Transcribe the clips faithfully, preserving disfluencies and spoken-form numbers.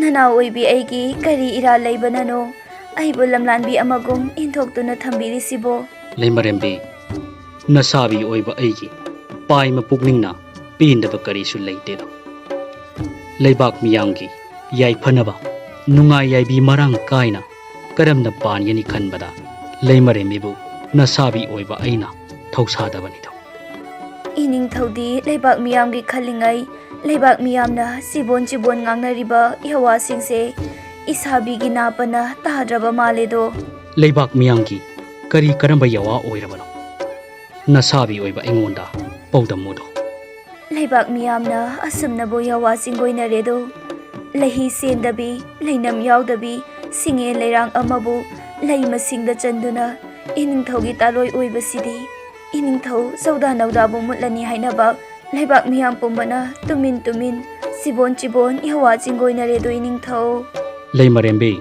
ꯅꯅꯥꯎ ꯑꯣꯏꯕꯤ ꯑꯩꯒꯤ ꯀꯔꯤ ꯏꯔꯥꯜ ꯂꯩꯕꯅꯅꯣ ꯑꯩꯕꯨ ꯂꯝꯂꯥꯟꯕꯤ ꯑꯃꯒꯨꯝ ꯏꯟꯊꯣꯛꯇꯨꯅ ꯊꯝꯕꯤꯔꯤꯁꯤꯕꯣ? ꯂꯩꯃꯔꯦꯝꯕꯤ, ꯅꯁꯥꯕꯤ ꯑꯣꯏꯕ ꯑꯩꯒꯤ ꯄꯥꯏꯃ ꯄꯨꯛꯅꯤꯡꯅ ꯄꯦꯟꯗꯕ ꯀꯔꯤꯁꯨ ꯂꯩꯇꯦꯗꯣ꯫ ꯂꯩꯕꯥꯛ ꯃꯤꯌꯥꯝꯒꯤ ꯌꯥꯏꯐꯅꯕ ꯅꯨꯡꯉꯥꯏ ꯌꯥꯏꯕꯤ ꯃꯔꯥꯡ ꯀꯥꯏꯅ ꯀꯔꯝꯅ ꯄꯥꯟꯒꯅꯤ ꯈꯟꯕꯗ ꯂꯩꯃꯔꯦꯝꯕꯤꯕꯨ ꯅꯁꯥꯕꯤ ꯑꯣꯏꯕ ꯑꯩꯅ ꯊꯧꯁꯥꯗꯕꯅꯤꯗꯣ꯫ ꯏꯅꯤꯡꯊꯧꯗꯤ ꯂꯩꯕꯥꯛ ꯃꯤꯌꯥꯝꯒꯤ ꯈꯜꯂꯤꯉꯩ, ꯂꯩꯕꯥꯛ ꯃꯤꯌꯥꯝꯅ ꯆꯤꯕꯣꯟ ꯆꯤꯕꯣꯟ ꯉꯥꯡꯅꯔꯤꯕ ꯏꯍꯋꯥꯁꯤꯡꯁꯦ ꯏꯁꯥꯕꯤꯒꯤ ꯅꯥꯄꯅ ꯇꯥꯗ꯭ꯔꯕ ꯃꯥꯜꯂꯦꯗꯣ꯫ ꯂꯩꯕꯥꯛ ꯃꯤꯌꯥꯝꯒꯤ ꯀꯔꯤ ꯀꯔꯝꯕ ꯌꯥꯋꯥ ꯑꯣꯏꯔꯕꯅꯣ? ꯅꯁꯥꯕꯤ ꯑꯣꯏꯕ ꯑꯩꯉꯣꯟꯗ ꯄꯥꯎꯗꯝꯃꯨꯗꯣ꯫ ꯂꯩꯕꯥꯛ ꯃꯤꯌꯥꯝꯅ ꯑꯁꯨꯝꯅꯕꯨ ꯌꯥꯋꯥ ꯆꯤꯡꯒꯣꯏꯅꯔꯦꯗꯣ꯫ ꯂꯩꯍꯤ ꯆꯦꯟꯗꯕꯤ, ꯂꯩꯅꯝ ꯌꯥꯎꯗꯕꯤ, ꯁꯤꯡꯉꯦ ꯂꯩꯔꯥꯡ ꯑꯃꯕꯨ ꯂꯩ ꯃꯁꯤꯡꯗ ꯆꯟꯗꯨꯅ ꯏꯅꯤꯡꯊꯧꯒꯤ ꯇꯥꯂꯣꯏ ꯑꯣꯏꯕꯁꯤꯗꯤ ꯏꯅꯤꯡꯊꯧ ꯆꯧꯗꯥ ꯅꯧꯗꯥꯕꯨ ꯃꯨꯠꯂꯅꯤ ꯍꯥꯏꯅꯕ ꯂꯩꯕꯥꯛ ꯃꯤꯌꯥꯝ ꯄꯨꯝꯕꯅ ꯇꯨꯃꯤꯟ ꯇꯨꯃꯤꯟ, ꯆꯤꯕꯣꯟ ꯆꯤꯕꯣꯟ ꯌꯥꯋꯥ ꯆꯤꯡꯒꯣꯏꯅꯔꯦꯗꯣ ꯏꯅꯤꯡꯊꯧ꯫ ꯂꯩꯃꯔꯦꯝꯕꯤ,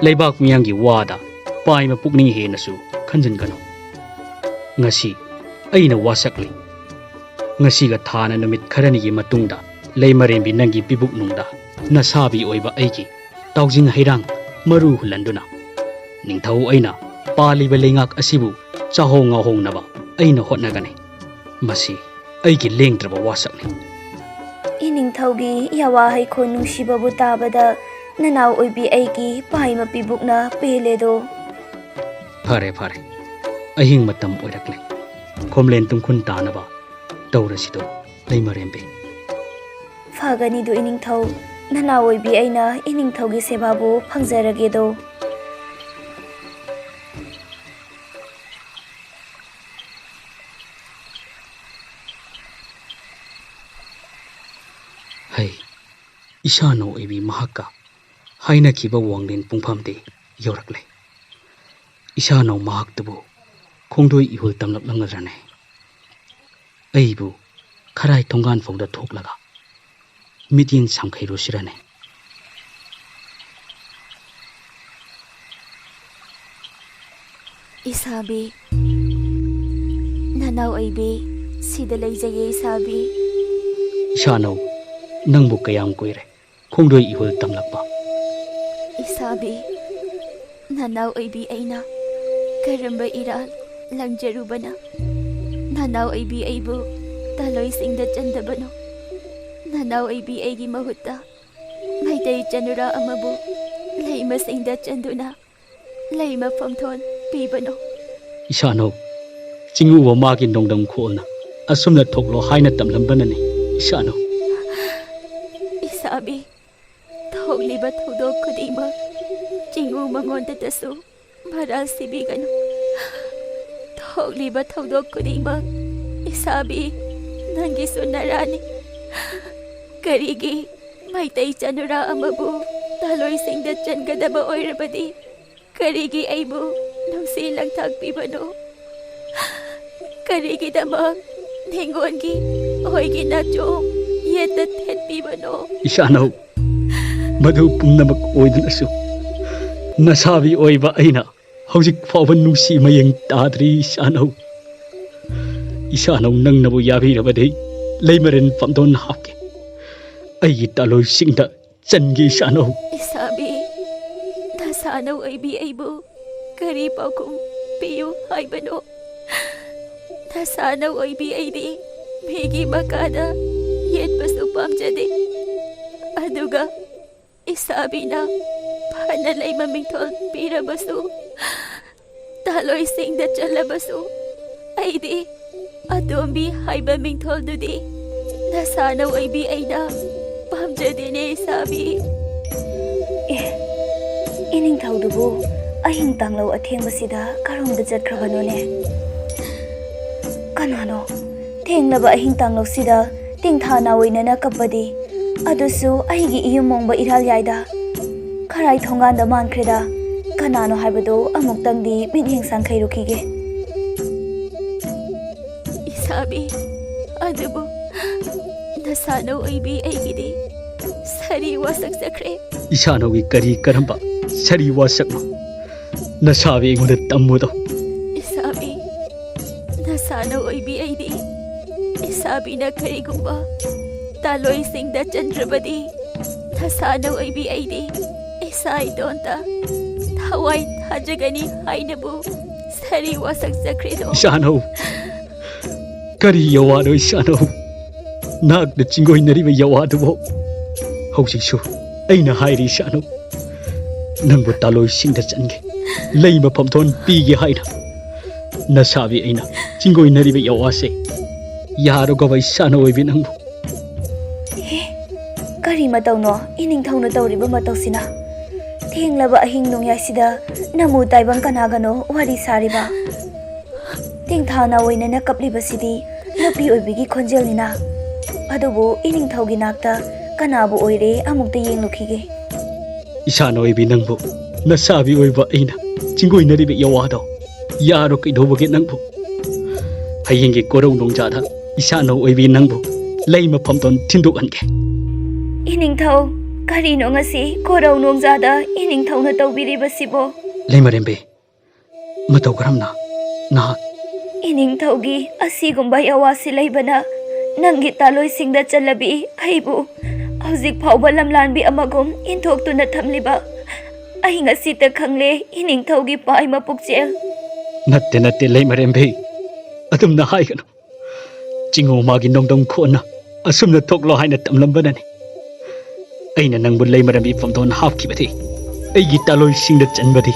ꯂꯩꯕꯥꯛ ꯃꯤꯌꯥꯝꯒꯤ ꯋꯥꯗ ꯄꯥꯏꯃ ꯄꯨꯛꯅꯤꯡ ꯍꯦꯟꯅꯁꯨ ꯈꯟꯖꯤꯟꯒꯅꯨ꯫ ꯉꯁꯤ ꯑꯩꯅ ꯋꯥꯁꯛꯂꯤ꯫ ꯉꯁꯤꯒ ꯊꯥꯅ ꯅꯨꯃꯤꯠ ꯈꯔꯅꯤꯒꯤ ꯃꯇꯨꯡꯗ ꯂꯩꯃꯔꯦꯝꯕꯤ ꯅꯪꯒꯤ ꯄꯤꯕꯨꯛꯅꯨꯡꯗ ꯅꯁꯥꯕꯤ ꯑꯣꯏꯕ ꯑꯩꯒꯤ ꯇꯥꯎꯖꯤꯡ ꯍꯩꯔꯥꯡ ꯃꯔꯨ ꯍꯨꯜꯂꯟꯗꯨꯅ ꯅꯤꯡꯊꯧ ꯑꯩꯅ ꯄꯥꯜꯂꯤꯕ ꯂꯩꯉꯥꯛ ꯑꯁꯤꯕꯨ ꯆꯥꯍꯣꯡ ꯉꯥꯍꯣꯡꯅꯕ ꯑꯩꯅ ꯍꯣꯠꯅꯒꯅꯤ꯫ ꯃꯁꯤ ꯑꯩꯒꯤ ꯂꯦꯡꯗ꯭ꯔꯕ ꯋꯥꯁꯛꯅꯤ꯫ ꯏꯅꯤꯡꯊꯧꯒꯤ ꯌꯥꯋꯥ ꯍꯩꯈꯣꯟ ꯅꯨꯡꯁꯤꯕꯕꯨ ꯇꯥꯕꯗ ꯅꯅꯥꯎ ꯑꯣꯏꯕꯤ ꯑꯩꯒꯤ ꯄꯥꯏꯃ ꯄꯤꯕꯨꯛꯅ ꯄꯦꯜꯂꯦꯗꯣ꯫ ꯐꯔꯦ, ꯐꯔꯦ꯫ ꯑꯍꯤꯡ ꯃꯇꯝ ꯑꯣꯏꯔꯛꯂꯦ꯫ ꯈꯣꯝꯂꯦꯟ ꯇꯨꯝꯈꯨꯟ ꯇꯥꯅꯕ ꯇꯧꯔꯁꯤꯗꯣ, ꯂꯩꯃꯔꯦꯝꯕꯤ꯫ ꯐꯒꯅꯤꯗꯨ ꯏꯅꯤꯡꯊꯧ, ꯅꯅꯥꯎ ꯑꯣꯏꯕꯤ ꯑꯩꯅ ꯏꯅꯤꯡꯊꯧꯒꯤ ꯁꯦꯕꯥꯕꯨ ꯐꯪꯖꯔꯒꯦꯗꯣ꯫ ꯍꯩ, ꯏꯁꯥꯅꯧ ꯑꯣꯏꯕꯤ ꯃꯍꯥꯛꯀ ꯍꯥꯏꯅꯈꯤꯕ ꯋꯥꯡꯂꯦꯟ ꯄꯨꯡꯐꯝꯗꯤ ꯌꯧꯔꯛꯂꯦ꯫ ꯏꯁꯥꯅꯧ ꯃꯍꯥꯛꯇꯨꯕꯨ ꯈꯣꯡꯗꯣꯏ ꯏꯍꯨꯜ ꯇꯝꯂꯛꯂꯝꯒꯗ꯭ꯔꯅꯦ? ꯑꯩꯕꯨ ꯈꯔꯥꯏ ꯊꯣꯡꯒꯥꯟ ꯐꯥꯎꯗ ꯊꯣꯛꯂꯒ ꯃꯤꯠꯌꯦꯡ ꯁꯝꯈꯩꯔꯨꯁꯤꯔꯅꯦ? ꯏꯁꯥꯕꯤ, ꯅꯅꯥꯎ ꯑꯣꯏꯕꯤ, ꯁꯤꯗ ꯂꯩꯖꯒꯦ ꯏꯁꯥꯕꯤ꯫ ꯏꯁꯥꯅꯧ, ꯅꯪꯕꯨ ꯀꯌꯥꯝ ꯀꯨꯏꯔꯦ? ꯈꯣꯡꯗꯣꯏ ꯏꯍꯨꯜ ꯇꯝꯂꯛꯄ꯫ ꯏꯁꯥꯕꯤ, ꯅꯅꯥꯎ ꯑꯣꯏꯕꯤ ꯑꯩꯅ ꯀꯔꯝꯕ ꯏꯔꯥꯜ ꯂꯪꯖꯔꯨꯕꯅ ꯅꯅꯥꯎ ꯑꯣꯏꯕꯤ ꯑꯩꯕꯨ ꯇꯥꯂꯣꯏꯁꯤꯡꯗ ꯆꯟꯗꯕꯅꯣ? ꯅꯅꯥꯎ ꯑꯣꯏꯕꯤ ꯑꯩꯒꯤ ꯃꯍꯨꯠꯇ ꯃꯩꯇꯩ ꯆꯅꯨꯔꯥ ꯑꯃꯕꯨ ꯂꯩꯃꯁꯤꯡꯗ ꯆꯟꯗꯨꯅ ꯂꯩꯃ ꯐꯝꯊꯣꯟ ꯄꯤꯕꯅꯣ? ꯏꯁꯥꯅꯧ, ꯆꯤꯡꯎ ꯃꯃꯥꯒꯤ ꯅꯣꯡꯗꯝ ꯈꯣꯜꯅ ꯑꯁꯨꯝꯅ ꯊꯣꯛꯂꯣ ꯍꯥꯏꯅ ꯇꯝꯂꯝꯕꯅꯅꯤ, ꯏꯁꯥꯅꯧ꯫ ꯏꯁꯥꯕꯤ, ꯊꯣꯛꯂꯤꯕ ꯊꯧꯗꯣꯛ ꯈꯨꯗꯤꯡꯃꯛ ꯆꯤꯡꯎ ꯃꯉꯣꯟꯗꯇꯁꯨ ꯃꯔꯥꯜ ꯁꯤꯕꯤꯒꯅꯨ꯫ ꯊꯣꯛꯂꯤꯕ ꯊꯧꯗꯣꯛ ꯈꯨꯗꯤꯡꯃꯛ ꯏꯁꯥꯕꯤ ꯅꯪꯒꯤꯁꯨ ꯅꯔꯥꯅꯤ꯫ ꯀꯔꯤꯒꯤ ꯃꯩꯇꯩ ꯆꯅꯨꯔꯥ ꯑꯃꯕꯨ ꯇꯥꯂꯣꯏꯁꯤꯡꯗ ꯆꯟꯒꯗꯕ ꯑꯣꯏꯔꯕꯗꯤ ꯀꯔꯤꯒꯤ ꯑꯩꯕꯨ ꯅꯨꯡꯁꯤ ꯂꯪꯊꯥꯛꯄꯤꯕꯅꯣ? ꯀꯔꯤꯒꯤꯗꯃꯛ ꯅꯤꯡꯉꯣꯟꯒꯤ ꯑꯣꯏꯒꯤ ꯅꯥꯆꯣꯝ ꯌꯦꯠꯇ ꯊꯦꯠꯄꯤꯕꯅꯣ? ꯏꯁꯥꯅꯧ, ꯃꯗꯨ ꯄꯨꯝꯅꯃꯛ ꯑꯣꯏꯗꯨꯅꯁꯨ ꯅꯁꯥꯕꯤ ꯑꯣꯏꯕ ꯑꯩꯅ ꯍꯧꯖꯤꯛ ꯐꯥꯎꯕ ꯅꯨꯡꯁꯤ ꯃꯌꯦꯡ ꯇꯥꯗ꯭ꯔꯤ, ꯏꯁꯥꯅꯧ꯫ ꯏꯁꯥꯅꯧ, ꯅꯪꯅꯕꯨ ꯌꯥꯕꯤꯔꯕꯗꯤ ꯂꯩꯃꯔꯦꯟ ꯄꯝꯗꯣꯟ ꯍꯥꯞꯀꯦ꯫ ꯑꯩꯒꯤ ꯇꯥꯂꯣꯏꯁꯤꯡꯗ ꯆꯟꯒꯦ, ꯏꯁꯥꯅꯧ꯫ ꯏꯁꯥꯕꯤ, ꯅꯁꯥꯅꯧ ꯑꯣꯏꯕꯤ ꯑꯩꯕꯨ ꯀꯔꯤ ꯄꯥꯎꯈꯨꯝ ꯄꯤꯌꯨ ꯍꯥꯏꯕꯅꯣ? ꯅꯁꯥꯅꯧ ꯑꯣꯏꯕꯤ ꯑꯩꯗꯤ ꯃꯤꯒꯤ ꯃꯈꯥꯗ ꯌꯦꯠꯄꯁꯨ ꯄꯥꯝꯖꯗꯦ꯫ ꯑꯗꯨꯒ ꯏꯁꯥꯕꯤꯅ ꯐꯅ ꯂꯩꯃ ꯃꯤꯡꯊꯣꯜ ꯄꯤꯔꯕꯁꯨ, ꯇꯥꯂꯣꯏꯁꯤꯡꯗ ꯆꯜꯂꯕꯁꯨ, ꯑꯩꯗꯤ ꯑꯇꯣꯝꯕꯤ ꯍꯥꯏꯕ ꯃꯤꯡꯊꯣꯜꯗꯨꯗꯤ ꯅꯁꯥꯅꯧ ꯑꯣꯏꯕꯤ ꯑꯩꯅ ꯄꯥꯝꯖꯗꯦꯅꯦ, ꯏꯁꯥꯕꯤ꯫ ꯑꯦ, ꯏꯅꯤꯡꯊꯧꯗꯨꯕꯨ ꯑꯍꯤꯡ ꯇꯥꯡꯂꯧ ꯑꯊꯦꯡꯕꯁꯤꯗ ꯀꯔꯣꯝꯗ ꯆꯠꯈ꯭ꯔꯕꯅꯣꯅꯦ? ꯀꯅꯥꯅꯣ ꯊꯦꯡꯂꯕ ꯑꯍꯤꯡ ꯇꯥꯡꯂꯧꯁꯤꯗ ꯇꯦꯡꯊꯥ ꯅꯥꯑꯣꯏꯅꯅ ꯀꯞꯄꯗꯤ? ꯑꯗꯨꯁꯨ ꯑꯩꯒꯤ ꯏꯌꯨꯝ ꯃꯣꯡꯕ ꯏꯔꯥꯜꯌꯥꯏꯗ꯫ ꯈꯔꯥꯏ ꯊꯣꯡꯒꯥꯟꯗ ꯃꯥꯟꯈ꯭ꯔꯦꯗ꯫ ꯀꯅꯥꯅꯣ ꯍꯥꯏꯕꯗꯨ ꯑꯃꯨꯛꯇꯪꯗꯤ ꯃꯤꯠꯌꯦꯡ ꯁꯥꯡꯈꯩꯔꯨꯈꯤꯒꯦ꯫ ꯏꯁꯥꯕꯤ, ꯑꯗꯨꯕꯨ ꯅꯁꯥꯅꯧ ꯑꯣꯏꯕꯤ ꯑꯩꯒꯤꯗꯤ ꯁꯥꯔꯤ ꯋꯥꯁꯛ ꯆꯠꯈ꯭ꯔꯦ꯫ ꯏꯁꯥꯅꯧꯒꯤ ꯀꯔꯤ ꯀꯔꯝꯕ ꯁꯥꯔꯤ ꯋꯥꯁꯛꯅꯣ? ꯅꯁꯥꯕꯤ ꯑꯩꯉꯣꯟꯗ ꯇꯝꯃꯨꯗꯣ꯫ ꯏꯁꯥꯕꯤ, ꯅꯁꯥꯅꯧ ꯑꯣꯏꯕꯤ ꯑꯩꯗꯤ ꯏꯁꯥꯕꯤꯅ ꯀꯔꯤꯒꯨꯝꯕ ꯇꯥꯂꯣꯏꯁꯤꯡꯗ ꯆꯟꯗ꯭ꯔꯕꯗꯤ ꯃꯁꯥꯅ ꯑꯣꯏꯕꯤ ꯑꯩꯗꯤ ꯏꯁꯥ ꯏꯇꯣꯟꯇ ꯊꯋꯥꯏ ꯊꯥꯖꯒꯅꯤ ꯍꯥꯏꯅꯕꯨ ꯁꯥꯔꯤ ꯋꯥꯁꯛꯆꯈ꯭ꯔꯦꯗꯣ꯫ ꯏꯁꯥꯅꯧ, ꯀꯔꯤ ꯌꯋꯥꯅꯣ ꯏꯁꯥꯅꯧ? ꯅꯍꯥꯛꯅ ꯆꯤꯡꯒꯣꯏꯅꯔꯤꯕ ꯌꯋꯥꯗꯨꯕꯨ ꯍꯧꯖꯤꯛꯁꯨ ꯑꯩꯅ ꯍꯥꯏꯔꯤ ꯏꯁꯥꯅꯧ, ꯅꯪꯕꯨ ꯇꯥꯂꯣꯏꯁꯤꯡꯗ ꯆꯟꯒꯦ, ꯂꯩ ꯃꯐꯝꯊꯣꯟ ꯄꯤꯒꯦ ꯍꯥꯏꯅ꯫ ꯅꯁꯥꯕꯤ ꯑꯩꯅ ꯆꯤꯡꯒꯣꯏꯅꯔꯤꯕ ꯌꯋꯥꯁꯦ ꯌꯥꯔꯒꯕ ꯏꯁꯥꯅꯧ ꯑꯣꯏꯕꯤ ꯅꯪꯕꯨ? ꯑꯦ, ꯀꯔꯤ ꯃꯇꯧꯅꯣ ꯏꯅꯤꯡꯊꯧꯅ ꯇꯧꯔꯤꯕ ꯃꯇꯧꯁꯤꯅ? ꯊꯦꯡꯂꯕ ꯑꯍꯤꯡ ꯅꯣꯡꯌꯥꯏꯁꯤꯗ ꯅꯃꯨ ꯇꯥꯏꯕꯪ ꯀꯅꯥꯒꯅꯣ ꯋꯥꯔꯤ ꯁꯥꯔꯤꯕ? ꯇꯦꯡꯊꯥ ꯅꯥꯑꯣꯏꯅꯅ ꯀꯞꯂꯤꯕꯁꯤꯗꯤ ꯅꯨꯄꯤ ꯑꯣꯏꯕꯤꯒꯤ ꯈꯣꯟꯖꯦꯜꯅꯤꯅ꯫ ꯑꯗꯨꯕꯨ ꯏꯅꯤꯡꯊꯧꯒꯤ ꯅꯥꯛꯇ ꯀꯅꯥꯕꯨ ꯑꯣꯏꯔꯦ ꯑꯃꯨꯛꯇ ꯌꯦꯡꯂꯨꯈꯤꯒꯦ꯫ ꯏꯁꯥꯅꯧ ꯑꯣꯏꯕꯤ ꯅꯪꯕꯨ ꯅꯁꯥꯕꯤ ꯑꯣꯏꯕ ꯑꯩꯅ ꯆꯤꯡꯒꯣꯏꯅꯔꯤꯕ ꯌꯋꯥꯗꯣ ꯌꯥꯔꯣ ꯀꯩꯗꯧꯕꯒꯦ ꯅꯪꯕꯨ? ꯍꯌꯦꯡꯒꯤ ꯀꯣꯔꯧ ꯅꯣꯡꯖꯥꯗ ꯏꯁꯥꯅꯧ ꯑꯣꯏꯕꯤ ꯅꯪꯕꯨ ꯂꯩ ꯃꯐꯝꯗꯣꯟ ꯊꯤꯟꯗꯣꯛꯍꯟꯒꯦ꯫ ꯏꯅꯤꯡꯊꯧ, ꯀꯔꯤꯅꯣ ꯉꯁꯤ ꯀꯣꯔꯧ ꯅꯣꯡꯖꯥꯗ ꯏꯅꯤꯡꯊꯧꯅ ꯇꯧꯕꯤꯔꯤꯕꯁꯤꯕꯣ? ꯂꯩꯃꯔꯦꯝꯕꯤ, ꯃꯇꯧ ꯀꯔꯝꯅ ꯅꯍꯥꯛ? ꯏꯅꯤꯡꯊꯧꯒꯤ ꯑꯁꯤꯒꯨꯝꯕ ꯌꯋꯥꯁꯤ ꯂꯩꯕꯅ ꯅꯪꯒꯤ ꯇꯥꯂꯣꯏꯁꯤꯡꯗ ꯆꯜꯂꯕꯤ ꯑꯩꯕꯨ ꯍꯧꯖꯤꯛ ꯐꯥꯎꯕ ꯂꯝꯂꯥꯟꯕꯤ ꯑꯃꯒꯨꯝ ꯏꯟꯊꯣꯛꯇꯨꯅ ꯊꯝꯂꯤꯕ ꯑꯩ ꯉꯁꯤꯇ ꯈꯪꯂꯦ ꯏꯅꯤꯡꯊꯧꯒꯤ ꯄꯥꯏꯃ ꯄꯨꯛꯆꯦꯜ꯫ ꯅꯠꯇꯦ, ꯅꯠꯇꯦ, ꯂꯩꯃꯔꯦꯝꯕꯤ, ꯑꯗꯨꯝꯅ ꯍꯥꯏꯒꯅꯨ꯫ ꯆꯤꯡꯉꯧ ꯃꯥꯒꯤ ꯅꯣꯡꯗꯝ ꯈꯣꯟꯅ ꯑꯁꯨꯝꯅ ꯊꯣꯛꯂꯣ ꯍꯥꯏꯅ ꯇꯝꯂꯝꯕꯅꯅꯤ꯫ ꯑꯩꯅ ꯅꯪꯕꯨ ꯂꯩꯃꯔꯦꯝꯕꯤ ꯐꯝꯗꯣꯟ ꯍꯥꯞꯈꯤꯕꯗꯤ, ꯑꯩꯒꯤ ꯇꯥꯂꯣꯏꯁꯤꯡꯗ ꯆꯟꯕꯗꯤ,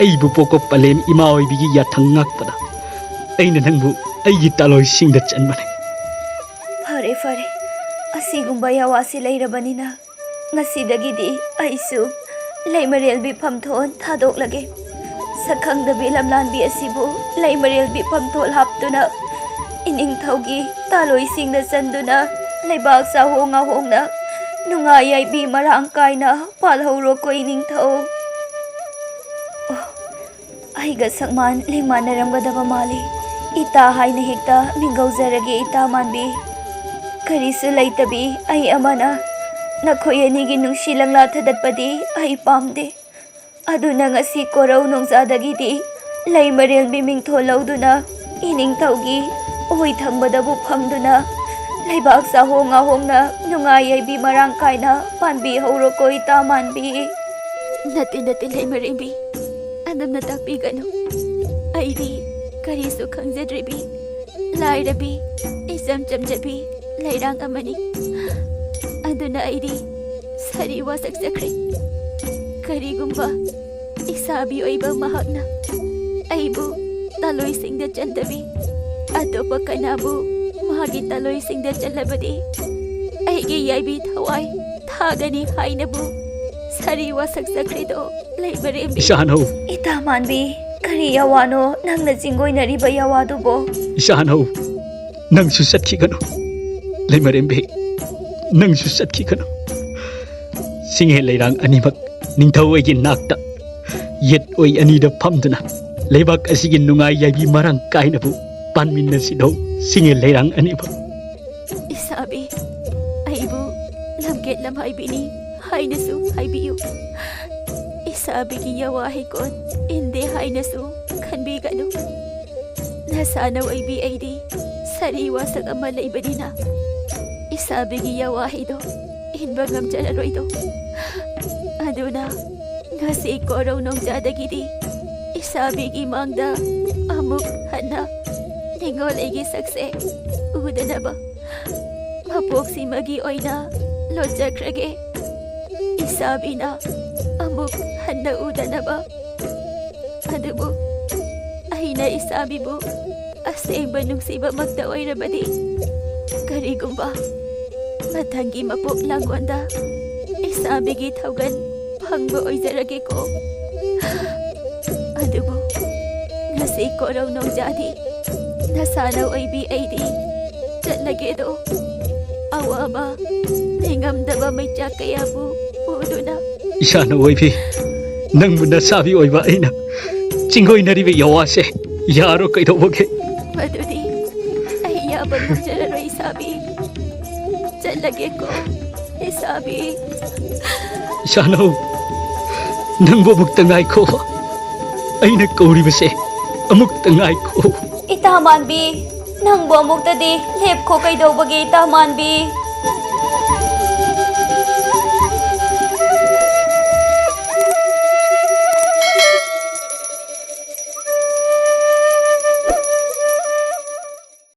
ꯑꯩꯕꯨ ꯄꯣꯛꯄ ꯄꯂꯦꯝ ꯏꯃꯥ ꯑꯣꯏꯕꯤꯒꯤ ꯌꯥꯊꯪ ꯉꯥꯛꯄꯗ ꯑꯩꯅ ꯅꯪꯕꯨ ꯑꯩꯒꯤ ꯇꯥꯂꯣꯏꯁꯤꯡꯗ ꯆꯟꯕꯅꯤ꯫ ꯐꯔꯦ, ꯐꯔꯦ, ꯑꯁꯤꯒꯨꯝꯕ ꯌꯋꯥꯁꯤ ꯂꯩꯔꯕꯅꯤꯅ ꯉꯁꯤꯗꯒꯤꯗꯤ ꯑꯩꯁꯨ ꯂꯩꯃꯔꯦꯜꯕꯤ ꯐꯝꯊꯣꯟ ꯊꯥꯗꯣꯛꯂꯒꯦ꯫ ꯁꯛꯈꯪꯗꯕꯤ ꯂꯝꯂꯥꯟꯕꯤ ꯑꯁꯤꯕꯨ ꯂꯩꯃꯔꯦꯜꯕꯤ ꯐꯝꯊꯣꯟ ꯍꯥꯞꯇꯨꯅ ꯏꯅꯤꯡꯊꯧꯒꯤ ꯇꯥꯂꯣꯏꯁꯤꯡꯗ ꯆꯟꯗꯨꯅ ꯂꯩꯕꯥꯛ ꯆꯥꯍꯣꯡ ꯉꯥꯍꯣꯡꯅ ꯅꯨꯡꯉꯥꯏ ꯌꯥꯏꯕꯤ ꯃꯔꯥꯡ ꯀꯥꯏꯅ ꯄꯥꯜꯍꯧꯔꯣꯀꯣ ꯏꯅꯤꯡꯊꯧ꯫ ꯑꯣ, ꯑꯩꯒ ꯁꯛꯃꯥꯟ ꯂꯦꯡꯃꯥꯟꯅꯔꯝꯒꯗꯕ ꯃꯥꯜꯂꯤ꯫ ꯏꯇꯥ ꯍꯥꯏꯅ ꯍꯦꯛꯇ ꯃꯤꯡꯒꯧꯖꯔꯒꯦ ꯏꯇꯥ ꯃꯥꯟꯕꯤ꯫ ꯀꯔꯤꯁꯨ ꯂꯩꯇꯕꯤ ꯑꯩ ꯑꯃꯅ ꯅꯈꯣꯏ ꯑꯅꯤꯒꯤ ꯅꯨꯡꯁꯤ ꯂꯪꯂꯥ ꯊꯗꯠꯄꯗꯤ ꯑꯩ ꯄꯥꯝꯗꯦ꯫ ꯑꯗꯨꯅ ꯉꯁꯤ ꯀꯣꯔꯧ ꯅꯣꯡꯖꯥꯗꯒꯤꯗꯤ ꯂꯩꯃꯔꯦꯜꯕꯤ ꯃꯤꯡꯊꯣꯜ ꯂꯧꯗꯨꯅ ꯏꯅꯤꯡꯊꯧꯒꯤ ꯑꯣꯏ ꯊꯪꯕꯗꯕꯨ ꯐꯝꯗꯨꯅ ꯂꯩꯕꯥꯛ ꯆꯥꯍꯣꯡ ꯉꯥꯍꯣꯡꯅ ꯅꯨꯡꯉꯥꯏ ꯌꯥꯏꯕꯤ ꯃꯔꯥꯡ ꯀꯥꯏꯅ ꯄꯥꯟꯕꯤ ꯍꯧꯔꯣꯀꯣ ꯏꯇꯥ ꯃꯥꯟꯕꯤ꯫ ꯅꯠꯇꯦ, ꯅꯠꯇꯦ, ꯂꯩꯃꯔꯦꯝꯕꯤ꯫ ꯑꯗꯨꯝꯅ ꯇꯥꯛꯄꯤꯒꯅꯨ꯫ ꯑꯩꯗꯤ ꯀꯔꯤꯁꯨ ꯈꯪꯖꯗ꯭ꯔꯤꯕꯤ, ꯂꯥꯏꯔꯕꯤ, ꯏꯆꯝ ꯆꯝꯖꯕꯤ ꯂꯩꯔꯥꯡ ꯑꯃꯅꯤ꯫ ꯑꯗꯨꯅ ꯑꯩꯗꯤ ꯁꯥꯔꯤ ꯋꯥꯁꯛ ꯆꯠꯈ꯭ꯔꯦ꯫ ꯀꯔꯤꯒꯨꯝꯕ ꯏꯁꯥꯕꯤ ꯑꯣꯏꯕ ꯃꯍꯥꯛꯅ ꯑꯩꯕꯨ ꯇꯥꯂꯣꯏꯁꯤꯡꯗ ꯆꯟꯗꯕꯤ, ꯑꯇꯣꯞꯄ ꯀꯅꯥꯕꯨ ꯃꯍꯥꯛꯀꯤ ꯇꯥꯂꯣꯏꯁꯤꯡꯗ ꯆꯜꯂꯕꯗꯤ, ꯑꯩꯒꯤ ꯌꯥꯏꯕꯤ ꯊꯋꯥꯏ ꯊꯥꯒꯅꯤ ꯍꯥꯏꯅꯕꯨ ꯁꯥꯔꯤ ꯋꯥꯁꯛ ꯆꯠꯈ꯭ꯔꯦꯗꯣ, ꯂꯩꯃꯔꯦꯝꯕꯤ꯫ ꯏꯆꯥꯅꯧ꯫ ꯏꯇꯥ ꯃꯥꯟꯕꯤ, ꯀꯔꯤ ꯌꯥꯋꯥꯅꯣ ꯅꯪꯅ ꯆꯤꯡꯒꯣꯏꯅꯔꯤꯕ ꯌꯥꯋꯥꯗꯨꯕꯣ? ꯏꯆꯥꯅꯧ, ꯅꯪꯁꯨ ꯆꯠꯈꯤꯒꯅꯨ꯫ ꯂꯩꯃꯔꯦꯝꯕꯤ, ꯅꯪꯁꯨ ꯆꯠꯈꯤꯒꯅꯨ꯫ ꯆꯤꯡꯍꯦ ꯂꯩꯔꯥꯡ ꯑꯅꯤꯃꯛ ꯅꯤꯡꯊꯧ ꯑꯩꯒꯤ ꯅꯥꯛꯇ ꯌꯦꯠ ꯑꯣꯏ ꯑꯅꯤꯗ ꯐꯝꯗꯨꯅ ꯂꯩꯕꯥꯛ ꯑꯁꯤꯒꯤ ꯅꯨꯡꯉꯥꯏ ꯌꯥꯏꯕꯤ ꯃꯔꯥꯡ ꯀꯥꯏꯅꯕꯨ ꯄꯥꯟꯃꯤꯟꯅꯁꯤꯗꯧ, ꯆꯤꯡꯍꯦ ꯂꯩꯔꯥꯡ ꯑꯅꯤꯃꯛ꯫ ꯏꯁꯥꯕꯤ, ꯑꯩꯕꯨ ꯂꯝꯒꯦꯠ ꯂꯝꯍꯥꯏꯕꯤꯅꯤ ꯍꯥꯏꯅꯁꯨ ꯍꯥꯏꯕꯤꯌꯨ꯫ ꯏꯁꯥꯕꯤꯒꯤ ꯌꯥꯋꯥ ꯍꯩꯀꯣꯟ ꯏꯟꯗꯦ ꯍꯥꯏꯅꯁꯨ ꯈꯟꯕꯤꯒꯅꯨ꯫ ꯅꯁꯥꯅ ꯑꯣꯏꯕꯤ ꯑꯩꯗꯤ ꯁꯥꯔꯤ ꯋꯥꯁꯛ ꯑꯃ ꯂꯩꯕꯅꯤꯅ ꯏꯁꯥꯕꯤꯒꯤ ꯌꯥꯋꯥ ꯍꯩꯗꯣ ꯏꯟꯕ ꯉꯝꯖꯔꯔꯣꯏꯗꯣ꯫ ꯑꯗꯨꯅ ꯉꯁꯤ ꯀꯣꯔꯧ ꯅꯣꯡꯖꯥꯗꯒꯤꯗꯤ ꯏꯁꯥꯕꯤꯒꯤ ꯃꯥꯡꯗ ꯑꯃꯨꯛ ꯍꯟꯅ ꯅꯤꯡꯉꯣꯜ ꯑꯩꯒꯤ ꯁꯛꯁꯦ ꯎꯗꯅꯕ ꯃꯄꯣꯛꯁꯤꯃꯒꯤ ꯑꯣꯏꯅ ꯂꯣꯠꯆꯈ꯭ꯔꯒꯦ꯫ ꯏꯁꯥꯕꯤꯅ ꯑꯃꯨꯛ ꯍꯟꯅ ꯎꯗꯅꯕ꯫ ꯑꯗꯨꯕꯨ ꯑꯩꯅ ꯏꯁꯥꯕꯤꯕꯨ ꯑꯁꯦꯡꯕ ꯅꯨꯡꯁꯤꯕꯃꯛꯇ ꯑꯣꯏꯔꯕꯗꯤ, ꯀꯔꯤꯒꯨꯝꯕ ꯃꯊꯪꯒꯤ ꯃꯄꯣꯛ ꯂꯥꯡꯒꯣꯟꯗ ꯏꯁꯥꯕꯤꯒꯤ ꯊꯧꯒꯜ ꯐꯪꯕ ꯑꯣꯏꯖꯔꯒꯦꯀꯣ꯫ ꯑꯗꯨꯕꯨ ꯉꯁꯤ ꯀꯣꯔꯧ ꯅꯣꯡꯖꯥꯗꯤ ꯅꯁꯥꯅ ꯑꯣꯏꯕꯤ ꯑꯩꯗꯤ ꯆꯠꯂꯒꯦꯗꯣ꯫ ꯑꯋꯥꯕ ꯅꯤꯡꯉꯝꯗꯕ ꯃꯩꯆꯥꯛ ꯀꯌꯥꯕꯨ ꯎꯗꯨꯅ꯫ ꯏꯁꯥꯅ ꯑꯣꯏꯕꯤ, ꯅꯪꯕꯨ ꯅꯁꯥꯕꯤ ꯑꯣꯏꯕ ꯑꯩꯅ ꯆꯤꯡꯒꯣꯏꯅꯔꯤꯕ ꯌꯥꯋꯥꯁꯦ ꯌꯥꯔꯣ ꯀꯩꯗꯧꯕꯒꯦ? ꯃꯗꯨꯗꯤ ꯑꯩ ꯌꯥꯕ ꯉꯝꯖꯔꯔꯣꯏ ꯏꯁꯥꯕꯤ꯫ ꯆꯠꯂꯒꯦꯀꯣ ꯏꯁꯥꯕꯤ꯫ ꯏꯁꯥꯅꯧ, ꯅꯪꯕꯨ ꯑꯃꯨꯛꯇ ꯉꯥꯏꯈꯣ꯫ ꯑꯩꯅ ꯀꯧꯔꯤꯕꯁꯦ ꯑꯃꯨꯛꯇ ꯉꯥꯏꯈꯣ꯫ ꯏꯇꯥ ꯃꯥꯟꯕꯤ, ꯅꯪꯕꯨ ꯑꯃꯨꯛꯇꯗꯤ ꯂꯦꯞꯈꯣ꯫ ꯀꯩꯗꯧꯕꯒꯦ, ꯏꯇꯥ ꯃꯥꯟꯕꯤ?